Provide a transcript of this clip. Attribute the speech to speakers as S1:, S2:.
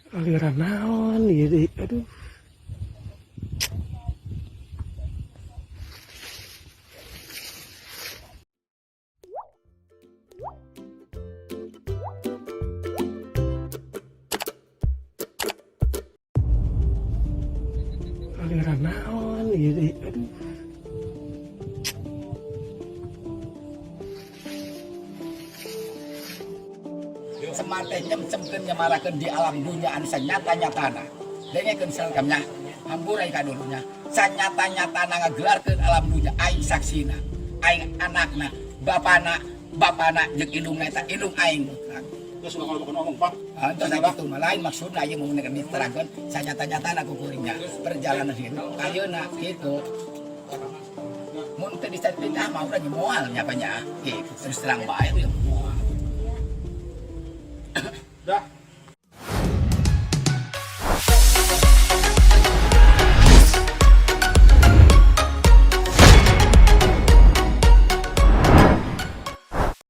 S1: Aliran naon ieu deui, aduh. Aliran naon ieu deui, aduh.
S2: Semar teh nyemcemkeun nyemarakeun di alam dunya anu sanyata-nyatana. Dengekeun sarkamnya, hampura ka dulunya. Sanyata-nyatana ngagelarkeun alam dunya aing saksina, aing anakna, bapana, bapana jeung indungna eta indung aing.
S3: Terus nggak kalau ngomong, Pak.
S2: Ah, entos kitu mah lain maksudna ieu mun diterangkeun sanyata-nyatana ku kuringnya perjalanan hidup ayeuna kitu. Mun teu bisa mah urang moal nya pa nya gitu, terus terang bae we moal.
S3: Dah.